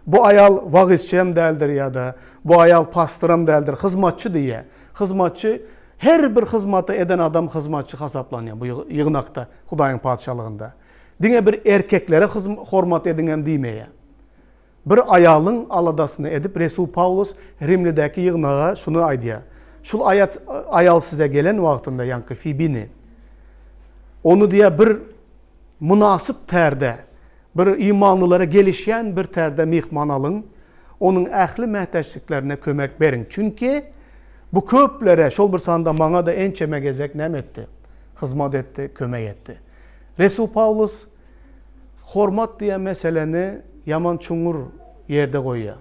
Bu aýal wagyzçy hem däldir ýa-da bu aýal pastyr hem däldir, hyzmatçy diýýär. Hyzmatçy, her bir hyzmaty eden adam hyzmatçy hasaplanýar bu ýygnakda, Hudaýyň Patyşalygynda. Diňe bir erkeklere hormat ediň hem diýmeýär. Bir aýalyň aladasyny edip resul Pawlus Rimlidäki ýygnaga şuny aýdýar, Şul aýat aýal size gelen wagtynda, ýaňky Fibini, ony diýýär bir mynasyp tärde, Bir imanlylara gelişýän bir tärde myhman alyň. Onuň ähli mätäçliklerine kömek beriň. Çünki bu köplere, şol bir sanda maňa-da ençeme gezek näme etdi? Hyzmat etdi, kömek etdi. Resul Pawlus hormat diýen meseleni ýaman çuňňur ýerde goýýar.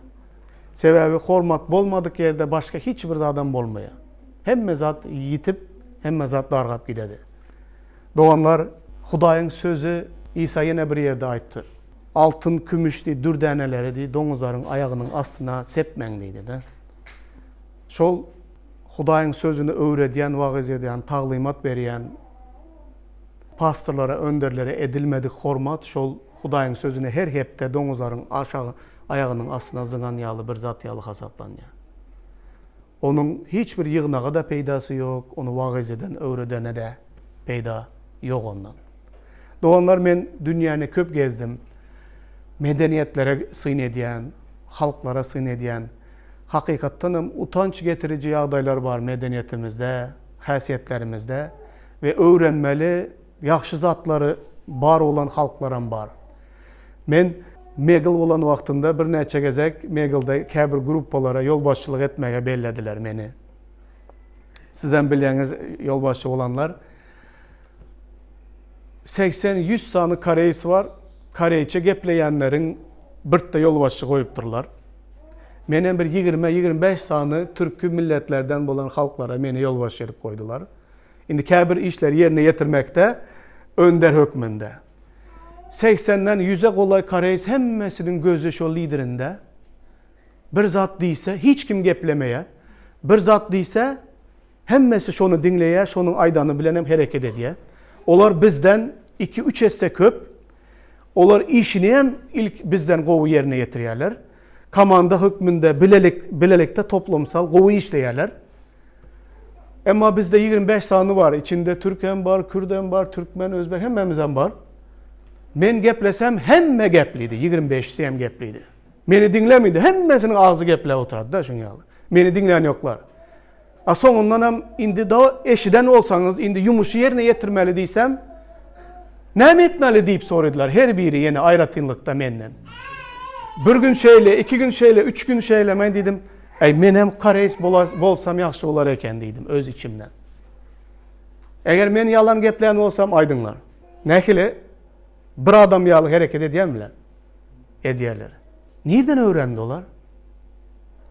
Sebäbi hormat bolmadyk ýerde başga hiç bir zadam bolmaýar. Hemme zat ýitip, hemme zat dargap gidedi. Doganlar, Hudaýyň sözi Isa ýene bir ýerde aýtdy. Altyn, kümüş diý, dürdäneleri diý, doňuzlaryň aýagynyň astyna sepmäň diýdi-de. Şol Hudaýyň sözüni öwredýän, wagyz edýän, taglymat berýän pastorlara, önderlere edilmedik hormat şol Hudaýyň sözüni her hepde doňuzlaryň aşagy aýagynyň astyna zyňan ýaly bir zat ýaly hasaplanýar. Onuň hiç bir ýygnaga-da peýdasy ýok, ony wagyz eden, öwredene-de peýda ýok ondan. Doganlar men dünýäni köp gezdim. Medeniýetlere syn edýän, halklara syn edýän. Hakykatdan hem utanç getiriji ýagdaýlar bar medeniýetimizde, häsiýetlerimizde we öwrenmeli ýagşy zatlary bar bolan halklaram bar. Men Megl bolan wagtynda birnäçe gezek Meglde käbir gruppalara ýolbaşçylyk etmäge bellediler meni. Sizem bilýäňiz ýolbaşçy bolanlar. 80-100 sany koreýs bar. Koreýçe gepleýänleriň birtde ýolbaşçy goýupdyrlar. Menem bir 20-25 sany türki milletlerden bolan halklara meni ýolbaşçy edip goýdular. Indi käbir işleri ýerine ýetirmekde önder hökmünde. Segsenden ýüze golaý koreýs hemmesiniň gözi şo liderinde. Bir zat diýse hiç kim geplemeýär. Bir zat diýse hemmesi şony diňleýär, şonuň aýdany bilenem hereket edýär. Olar bizden iki-üç esse köp. Olar işini hem ilk bizden gowy ýerine ýetirýärler. Komanda hökmünde bilelik bilelikde toplumsal gowy işleýärler. Emma bizde 25 sany bar. Içinde türk hem bar, kürt hem bar, türkmen, özbek hemmemizem bar. Men geplesem hemme geplidi, 25-si hem geplidi. Meni diňlemedi, hemmesiniň agzy gepläp oturady da şuň ýaly. Meni diňlän ýoklar. A soňundan hem indi da eşiden bolsaňyz, indi ýumuşy ýerine ýetirmeli diýsem, näme etmeli diýip soradylar her biri ýene aýratynlykda menden. Bir gün şeýle, iki gün şeýle, üç gün şeýle men diýdim, Äý, menem koreýs bolsam ýagşy bolar eken diýdim öz içimden. Eger men ýalan geplän bolsam aýdyňlar. Nähili bir adam ýaly hereket edýärmiler? Edýärler. Nirden öwrendi olar?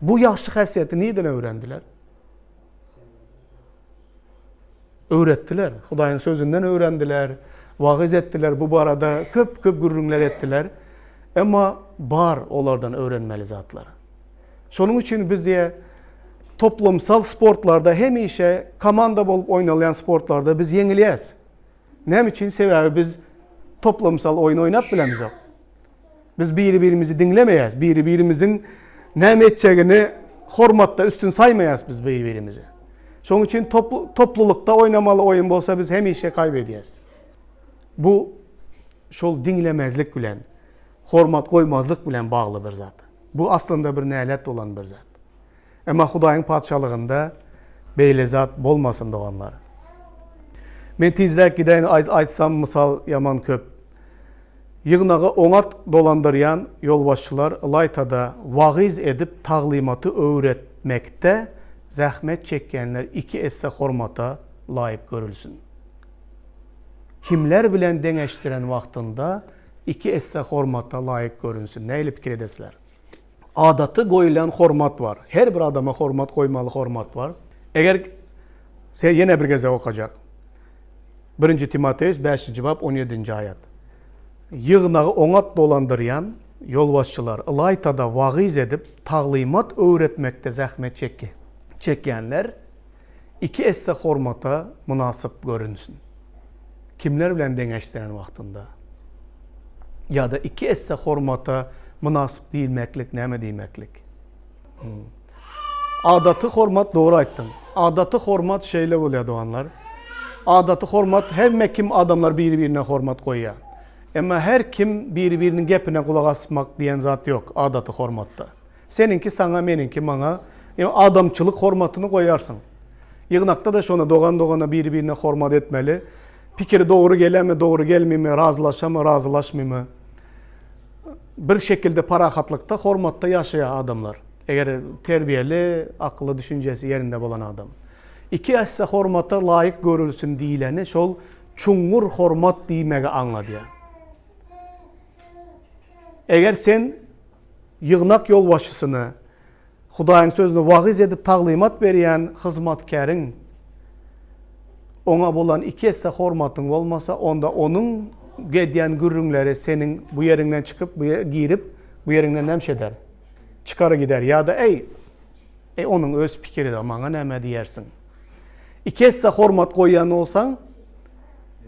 Bu ýagşy häsiýeti nirden öwrendiler? Öwretdiler. Hudaýyň sözünden öwrendiler, wagyz etdiler, bu barada köp-köp gürrüňler etdiler. Emma bar olardan öwrenmeli zatlar. Şonuň üçin biz diýe toplumsal sportlarda hemişe komanda bolup oýnalýan sportlarda biz ýeňilýäs. Näme üçin? Sebäbi biz toplumsal oýun oýnap bilemizok. Biz biri-birimizi diňlemeýäs, biri-birimiziň näme etjegini hormatda üstün saýmaýas biz biri-birimizi. Şonuň üçin toplulykda oýnamaly oýun bolsa biz hemişe kaýbedýäs. Bu şol diňlemezlik bilen, hormat goýmazlyk bilen bagly bir zat. Bu aslynda bir nälet bolan bir zat. Emma Hudaýyň Patyşalygynda beýle zat bolmasyn doganlar. Men tizräk gideýin aýtsam mysal ýaman köp. Ýygnagy oňat dolandyrýan ýolbaşçylar ylaýta-da wagyz edip taglymaty öwretmekde zähmet çekýänler iki esse hormata laýyk görülsin. Kimler bilen deňeşdiren wagtynda iki esse hormata laýyk görünsin nähili pikir edesizler? Adaty goýulýan hormat bar. Her bir adama hormat goýmaly hormat bar. Eger se ýene bir gezek okajak. Birinji Timoteus bäşinji bap on ýedinji aýat. Ýygnagy oňat dolandyrýan ýolbaşçylar, ylaýta-da wagyz edip, taglymat öwretmekde zähmet çekýänler iki esse hormata mynasyp görünsin. Kimler bilen deňeşdiren wagtynda? Ýa-da iki esse hormata mynasyp diýilmeklik näme diýmeklik? Adaty hormat dogry aýtdyň. Adaty hormat şeýle bolýar doganlar. Adaty hormat hemme kim adamlar biri-birine hormat goýýar. Emma her kim biri-biriniň gepine gulak asmak diýen zat ýok adaty hormatda. Seniňki saňa, meniňki maňa. Ýa adamçylyk hormatyny goýarsyň. Ýygnakda-da şony dogan-dogana biri-birine hormat etmeli. Pikiri dogry gelemi, dogry gelmimi, razylaşamy, razylaşmymy. bir şekilde parahatlykda, hormatda ýaşaýar adamlar. Eger terbiýeli, akyly, düşünjesi ýerinde bolan adam. Iki esse hormata laýyk görülsin diýleni şol çuňňur hormat diýmegi aňladýar. Eger sen ýygnak ýolbaşçysyny, Hudaýyň sözüni wagyz edip taglymat berýän hyzmatkäriň oňa bolan iki esse hormatyň bolmasa, onda onuň edýän gürrüňleri seniň bu ýeriňden çykyp, bu ýere girip, bu ýeriňden näme eder? Çykar gider. Ýa-da eý, eý onuň öz pikiri-de, maňa näme diýersiň? Iki esse hormat goýýan bolsaň,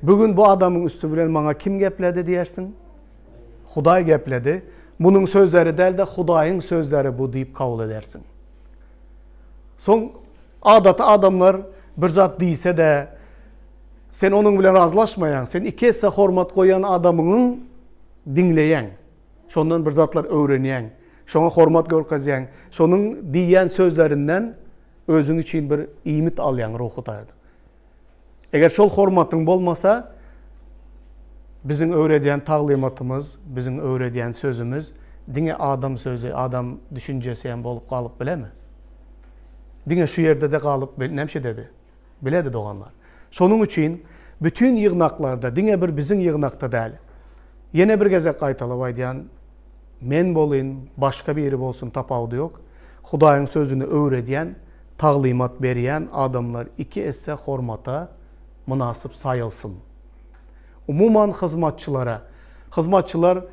bu gün bu adamyň üsti bilen maňa kim gepledi diýersiň? Hudaý gepledi. Munuň sözleri däl-de, Hudaýyň sözleri bu diýip kabul edersiň. Soň adaty adamlar bir zat diýse-de, sen onuň bilen razylaşmaýaň. Sen iki esse hormat goýan adamyňyň diňleýäň. Şondan bir zatlar öwrenýäň. Şoňa hormat görkezýäň. Şonuň diýýän sözlerinden özüň üçin bir iýmit alýaň ruhy taýdan. Eger şol hormatyň bolmasa, biziň öwredýän taglymatymyz, biziň öwredýän sözümiz diňe adam sözi, adam düşünjesi hem bolup galyp bilemi? Diňe şu ýerde-de galyp nemşededi? Biledi doganlar. Şonuň üçin bütin ýygnaklarda, diňe bir biziň ýygnakda däl, ýene bir gezek gaýtalap aýdýan, men bolyn, başga biri bolsun tapawudy ýok, Hudaýyň sözüni öwredýän taglymat berýän adamlar iki esse hormata mynasyp saýylsyn. Umuman hyzmatçylara, hyzmatçylar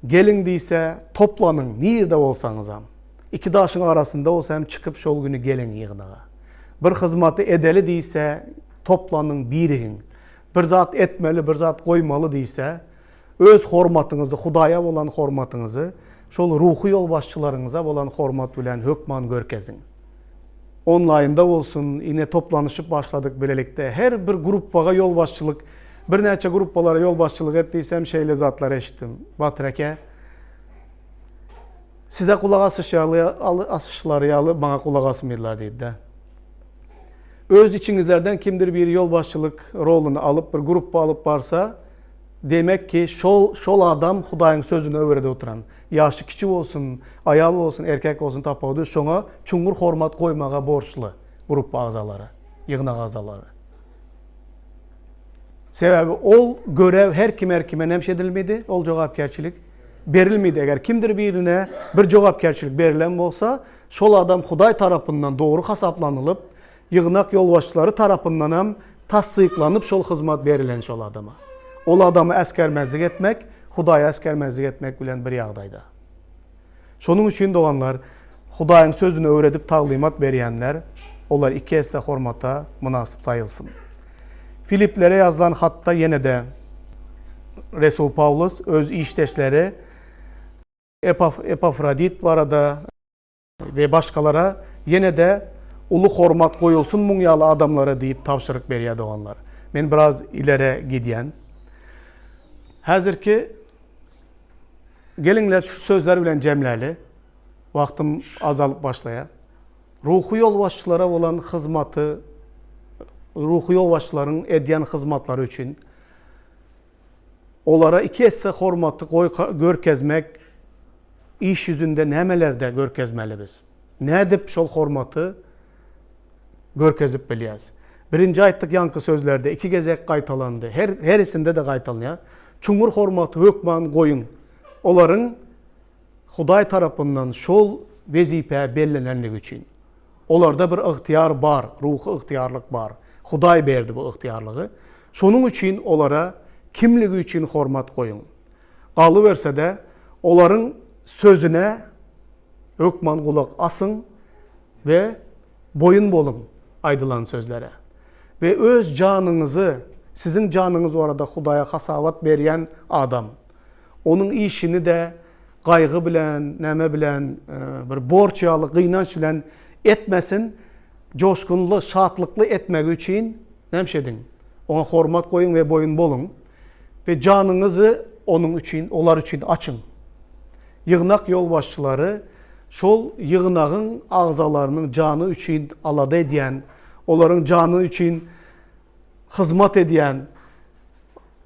geliň diýse toplanyň nirde bolsaňyzam. Iki daşyň arasynda bolsa hem çykyp şol güni geliň ýygnaga. Bir hyzmaty edeli diýse toplanyň birigiň. Bir zat etmeli bir zat goýmaly diýse öz hormatyňyzy Hudaýa bolan hormatyňyzy şol ruhy ýolbaşçylaryňyza bolan hormat bilen hökman görkeziň. Onlaýnda bolsun, ine toplanyşyp başladyk bilelikde. Her bir gruppaga ýolbaşçylyk, birnäçe gruppalara ýolbaşçylyk et diýsem şeýle zatlar eşitdim. Batyr eke, size gulak asyş ýaly, asyşlary ýaly maňa gulak asmyrlar diýdi-de. Öz içiňizlerden kimdir biri ýolbaşçylyk roluny alyp bir gruppa alyp barsa, Demek ki, şol şol adam Hudaýyň sözüni öwredip oturan. Ýaşy kiçi bolsun, aýal bolsun, erkek bolsun tapawudy şoňa çuňňur hormat goýmaga borçly gruppa agzalary, ýygnak agzalary. Sebäbi ol görew her kim her kime nemş edilmedi, ol jogapkärçilik berilmedi. Eger kimdir birine bir jogapkärçilik berilen bolsa, şol adam Hudaý tarapyndan dogry hasaplanylyp, Ýygnak ýolbaşçylary tarapyndanam tassyklanyp şol hyzmat berilen şol adama. Ol adamy äsgermezlik etmek, Hudaýy äsgermezlik etmek bilen bir ýagdaýda. Şonuň üçin doganlar, Hudaýyň sözüni öwredip taglymat berýänler, olar iki esse hormata mynasyp saýylsyn. Filiplere ýazylan hatda ýene-de resul Pawlus öz işdeşleri Epafrodit barada, We başgalara ýene-de uly hormat goýulsyn muň ýaly adamlara diýip tabşyryk berýär doganlar. Men biraz ilere gidýän. Häzirki geliňler şu sözler bilen jemläli. Wagtym azalyp başlaýar. Ruhy ýolbaşçylara bolan hyzmaty ruhy ýolbaşçylaryň edýän hyzmatlary üçin Olara iki esse hormaty goý görkezmek iş ýüzünde nämelerde görkezmeli biz? Nädip şol hormaty görkezip bilýäs? Birinji aýtdyk ýaňky sözlerde iki gezek gaýtalandy. Her herisinde-de gaýtalanýar. Çuňňur hormaty hökman goýuň. Olaryň Hudaý tarapyndan şol wezipä bellenenligi üçin. Olarda bir ygtyýar bar, ruhy ygtyýarlyk bar. Hudaý berdi bu ygtyýarlygy. Şonuň üçin olara kimligi üçin hormat goýuň. Galyberse-de, olaryň sözüne hökman gulak asyň we boýun boluň aýdylan sözlere. We öz janyňyzy, siziň janyňyz barada Hudaýa hasabat berýän adam, onuň işini-de gaýgy bilen, näme bilen, bir borç ýaly gynanç bilen etmesin, joşgunly, şatlykly etmegi üçin näme ediň? Oňa hormat goýuň we boýun boluň we janyňyzy onuň üçin, olar üçin açyň. Ýygnak ýolbaşçylary şol ýygnagyň agzalarynyň jany üçin alada edýän, olaryň jany üçin hyzmat edýän.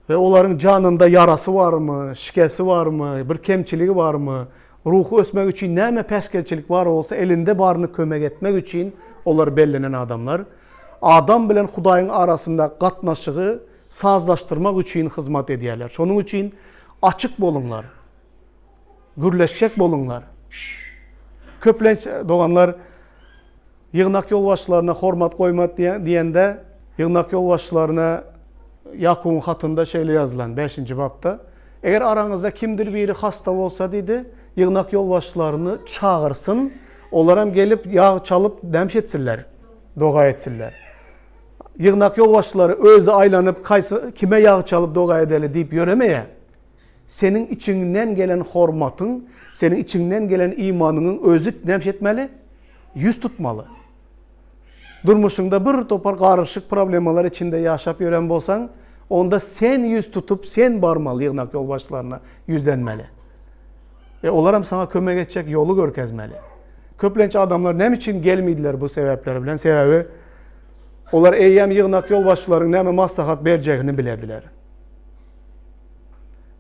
We olaryň janynda ýarasy barmy, şikesi barmy, bir kemçiligi barmy, ruhy ösmek üçin näme päsgelçilik bar bolsa elinde baryny kömek etmek üçin olar bellenen adamlar. Adam bilen Hudaýyň arasynda gatnaşygy sazlaşdyrmak üçin hyzmat edýärler. Şonuň üçin açyk boluňlar. Gürleşjek boluňlar. Köplenç doganlar Ýygnak ýolbaşçylaryna hormat goýmak diýende, ýygnak ýolbaşçylaryna Ýakubyň hatynda şeýle ýazylan, bäşinji bapda, Eger araňyzda kimdir biri hasta bolsa diýdi, ýygnak ýolbaşçylaryny çagyrsyn, olaram gelip ýag çalyp demş etsinler, doga etsinler. Ýygnak ýolbaşçylary özi aýlanyp kaýsy kime ýag çalyp doga edeli diýip ýöremeýär. Seniň içiňden gelen hormatyň, seniň içiňden gelen imanyňyň özi näme etmeli? Ýüz tutmaly. Durmuşyňda bir topar garyşyk problemalar içinde ýaşap ýören bolsaň, onda sen ýüz tutup, sen barmaly ýygnak ýolbaşçylaryna ýüzlenmeli. E olaram saňa kömek etjek ýoly görkezmeli. Köplenç adamlar näme üçin gelmediler bu sebäpler bilen? Sebäbi olar eýýäm ýygnak ýolbaşçylaryň näme maslahat berjegini bilediler.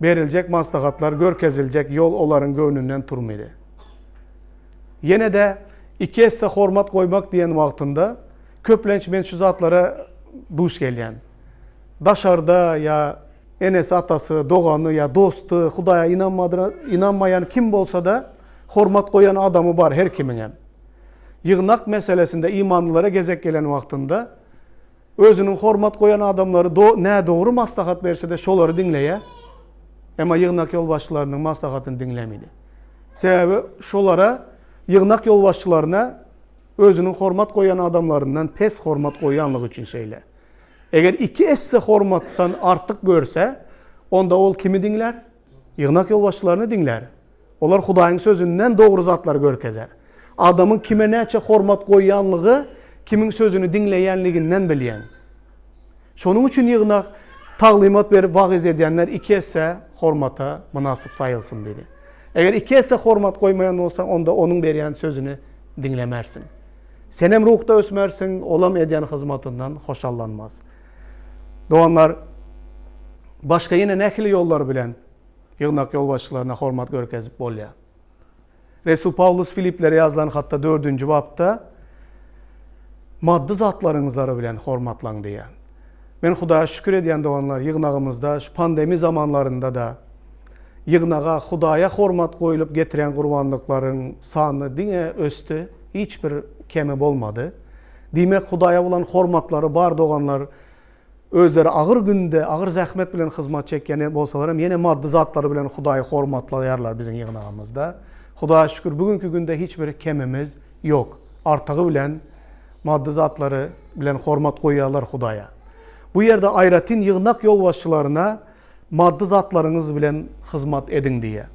Beriljek maslahatlar, görkeziljek ýol olaryň göwnünden turmady. Ýene-de iki esse hormat goýmak diýen wagtynda köplenç men şu zatlara duş gelýän. Daşarda ýa enesi, atasy, dogany ýa dosty, Hudaýa ynanmaýan kim bolsa-da hormat goýan adamy bar her kimiňem. Ýygnak meselesinde imanlylara gezek gelen wagtynda Özüniň hormat goýan adamlary do nädogry maslahat berse-de şolary diňleýär. Emma ýygnak ýolbaşçylarynyň maslahatyny diňlemidi. Sebäbi şolara ýygnak ýolbaşçylaryna özüniň hormat goýan adamlaryndan pes hormat goýanlygy üçin şeýle. Eger iki esse hormatdan artyk görse, onda ol kimi diňlär? Ýygnak ýolbaşçylaryny diňlär. Olar Hudaýyň Sözünden dogry zatlary görkezer. Adamyň kime näçe hormat goýýanlygy kimiň sözüni diňleýänliginden bilýän. Şonuň üçin ýygnak taglymat berip wagyz edýänler iki esse hormata mynasyp saýylsyn diýdi. Eger iki esse hormat goýmaýan bolsaň, onda onuň berýän sözüni diňlemersiň. Senem ruhda ösmersiň, olam edýän hyzmatyndan hoşallanmaz. Doganlar, başga ýene nähili ýollar bilen ýygnak ýolbaşçylaryna hormat görkezip bolýar? Resul Pawlus Filiplere ýazylan hatda dördünji bapda maddy zatlaryňyzlary bilen hormatlaň diýýär. Men Hudaýa şükür edýän doganlar, ýygnagymyzda şu pandemiýa zamanlarynda-da ýygnaga Hudaýa hormat goýlup getirýän gurbanlyklaryň sany diňe ösdi, hiç bir kemi bolmady. Diýmek, Hudaýa bolan hormatlary bar doganlar özleri agyr günde, agyr zähmet bilen hyzmat çekýän bolsalar hem, ýene maddy zatlary bilen Hudaýy hormatlaýarlar biziň ýygnagymyzda. Hudaýa şükür, bu günki günde hiç bir kemimiz ýok. Artygy bilen maddy zatlary bilen hormat goýýarlar Hudaýa. Bu ýerde aýratyn ýygnak ýolbaşçylaryna maddy zatlaryňyz bilen hyzmat ediň diýýär.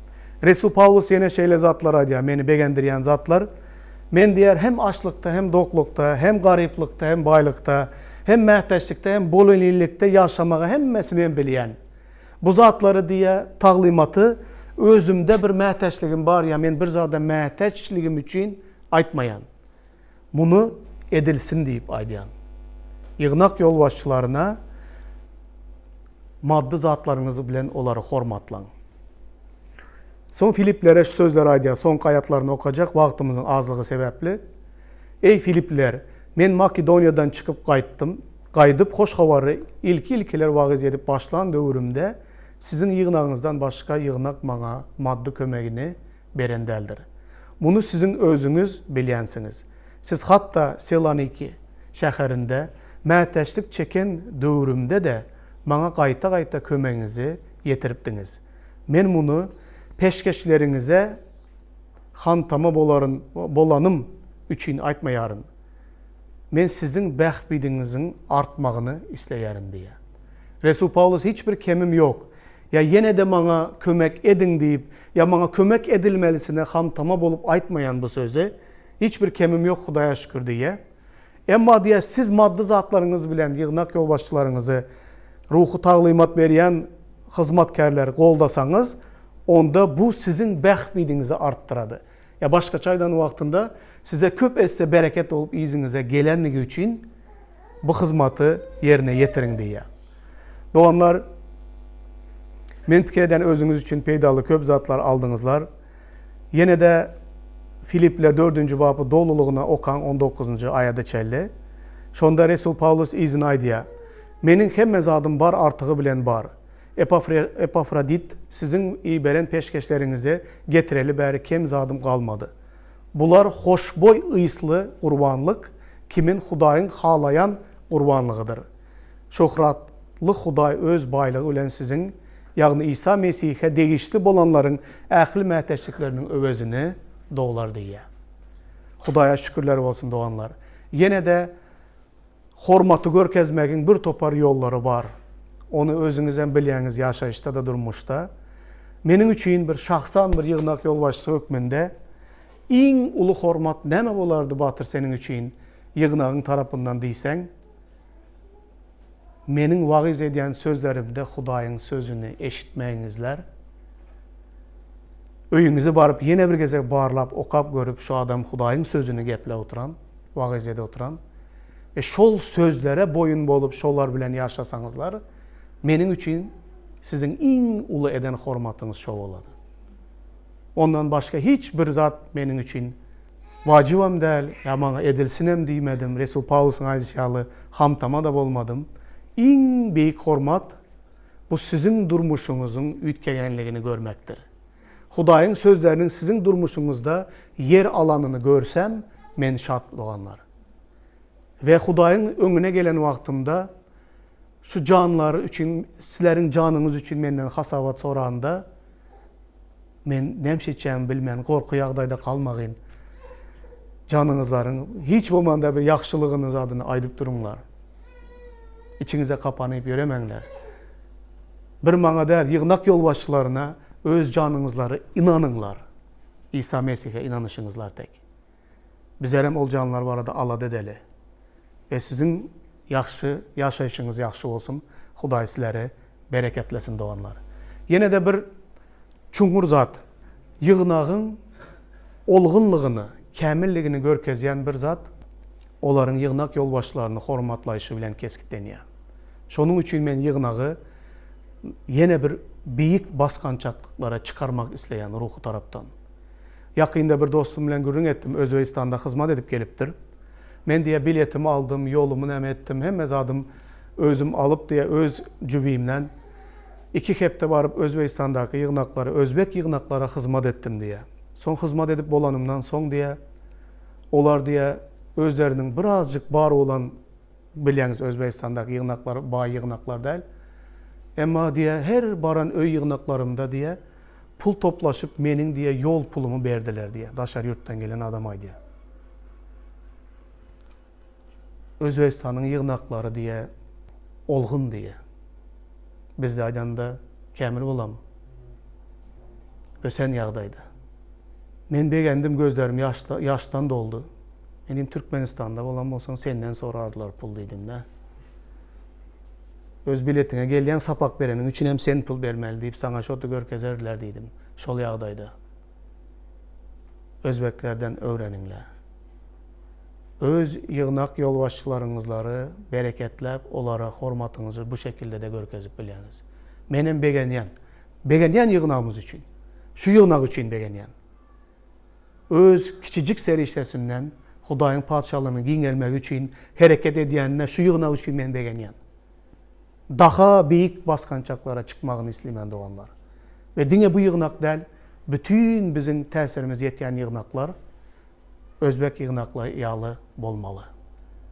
Resul Pawlus ýene şeýle zatlar aýdýar, meni begendirýän zatlar, Men diýýär, hem açlykda, hem doklukda, hem garyplykda, hem baýlykda, hem mätäçlikde, hem bolelinlikde ýaşamagy hemmesini hem bilýän. Bu zatlary diýýär, taglymaty özümde bir mätäçligim bar ýa men bir zada mätäçligim üçin aýtmaýan. Muny edilsin diýip aýdýan. Ýygnak ýolbaşçylaryna maddy zatlaryňyz bilen olary hormatlaň. Soň Filiplere şu sözleri aýdýar, soňky aýatlaryny okajak wagtymyzyň azlygy sebäpli. Eý, Filipler, men Makedoniýadan çykyp gaýtdym, gaýdyp hoş habary ilki-ilkiler wagyz edip başlan döwrümde siziň ýygnagyňyzdan başga ýygnak maňa maddy kömegini beren däldir. Muny siziň özüňiz bilýänsiňiz. Siz hatda Selaniki şäherinde mätäçlik çeken döwrümde-de maňa gaýta-gaýta kömegiňizi ýetiripdiňiz. Men muny peşgeşleriňize hantama bolaryn, bolanym üçin aýtmaýaryn. Men siziň bähbidiňiziň artmagyny isleýärin diýýär. Resul Pawlus hiç bir kemim ýok. Ýa ýene-de maňa kömek ediň diýip, ýa maňa kömek edilmelisine hantama bolup aýtmaýan bu sözi. Hiç bir kemim ýok Hudaýa şükür diýýär. Emma diýýär, siz maddy zatlaryňyz bilen ýygnak ýolbaşçylaryňyzy, ruhy taglymat berýän hyzmatkärleri goldasaňyz, onda bu siziň bähbidiňizi artdyrady. Ýa başgaça aýdan wagtynda, size köp esse bereket bolup yzyňyza gelenligi üçin bu hyzmaty ýerine ýetiriň diýýär. Doganlar, Men pikir edýän özüňiz üçin peýdaly köp zatlar aldyňyzlar. Ýene-de Filipler dördünji bapy dolulygyna okaň on dokuzynjy aýada çenli. Şonda resul Pawlus yzyny aýdýar, Meniň hemme zadym bar artygy bilen bar. Epafrodit siziň iberen peşgeşleriňizi getireli bäri kem zadym galmady. Bular hoşboý ysly gurbanlyk kimin Hudaýyň halaýan gurbanlygydyr. Şöhratly Hudaý Öz baýlygy bilen siziň, ýagny Isa Mesihe degişli bolanlaryň ähli mätäçlikleriniň öwezini dolar diýýär. Hudaýa şükürler bolsun, doganlar. Ýene-de hormaty görkezmegiň bir topar ýollary bar. Ony özüňizem bilýäňiz ýaşaýyşda-da, durmuşda. Meniň üçin bir şahsan bir ýygnak ýolbaşçysy hökmünde iň uly hormat näme bolardy Batyr seniň üçin ýygnagyň tarapyndan diýseň, Meniň wagyz edýän sözlerimde Hudaýyň sözüni eşitmegiňizler. Öýüňize baryp ýene bir gezek barlap okap görüp şu adam Hudaýyň sözüni gepläp oturan, wagyz edip oturan. We şol sözlere boýun bolup şolar bilen ýaşasaňyzlar, meniň üçin siziň iň uly eden hormatyňyz şo bolady. Ondan başga hiç bir zat meniň üçin wajybam däl, ýa maňa edilsinem diýmedim, Resul Pawlusyň aýdyşy ýaly hamtama-da bolmadym. Iň beýik hormat, bu siziň durmuşyňyzyň üýtgeýänligini görmekdir. Hudaýyň sözleriniň siziň durmuşyňyzda ýer alanyny görsem, men şat doganlar. We Hudaýyň öňüne gelen wagtymda, şu janlar üçin, sizleriň janyňyz üçin menden hasabat soranda, Men näme etjegimi bilmän, gorky ýagdaýda galmagyn. Janyňyzlaryň hiç bolmanda bir ýagşylygyny zadyny aýdyp duruňlar. Içiňize kapanyp ýöremäňler. Bir maňa däl, ýygnak ýolbaşçylaryna öz janyňyzlary ynanyňlar. Isa Mesihe ynanyşyňyzlar tek. Bizerem ol janlar barada alada edeli. We siziň ýagşy ýaşaýşyňyz ýagşy bolsun. Hudaý sizleri bereketlesin doganlar. Ýene-de bir çuňňur zat, ýygnagyň olgunlygyny, kämilligini görkezýän bir zat, olaryň ýygnak ýolbaşçylaryny hormatlaýşy bilen kesgitlenýär. Şonuň üçin men ýygnagy ýene bir beýik basgançaklyklara çykarmak isleýän ruhy tarapdan. Ýakynda bir dostum bilen gürrüň etdim, Özbegistanda hyzmat edip gelipdir. Men diýýär, biletimi aldym, ýolumy näme etdim, hemme zadym özüm alyp diýýär, öz jübimden iki hepde baryp Özbegistandaky ýygnaklara, özbek ýygnaklara hyzmat etdim diýýär. Soň hyzmat edip bolanymdan soň diýýär, olar diýýär, özleriniň birazjyk bar bolan, bilýäňiz Özbegistandaky ýygnaklar baý ýygnaklar däl. Emma diýýär, her baran öý ýygnaklarymda diýýär, Pul toplaşyp meniň diýe ýol pulumy berdiler diýe daşary ýurtdan gelen adam aýdýar. Özbegistanyň ýygnaklary diýe olgun diýe. Bizde aýdanda kämil bolam. Ösen ýagdaýda. Men begendim gözlerim ýaşda ýaşdan doldy. Men diýdim Türkmenistanda bolan bolsaň senden sorardylar pul diýdim-de. Öz biletiňe gelýäň sapak bereniň üçinem sen pul bermeli diýip saňa şody görkezerdiler diýdim. Şol ýagdaýda. Özbeklerden öwreniňler. Öz ýygnak ýolbaşçylaryňyzlary bereketläp olara hormatyňyzy bu şekilde-de görkezip bilýäňiz. Menem begenýän. Begenýän ýygnagymyz üçin. Şu ýygnak üçin begenýän. Öz kiçijik serişdesinden Hudaýyň Patyşalygynyň giňelmegi üçin hereket edýänine şu ýygnak üçin men begenýän. Daha beýik basgançaklara çykmagyny isleýän doganlar. We diňe bu ýygnak däl, bütin biziň täsirimiz ýetýän ýygnaklar özbek ýygnaklary ýaly bolmaly.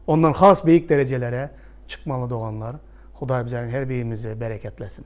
Ondan has beýik derejelere çykmaly doganlar. Hudaý bizleriň her birimizi bereketlesin.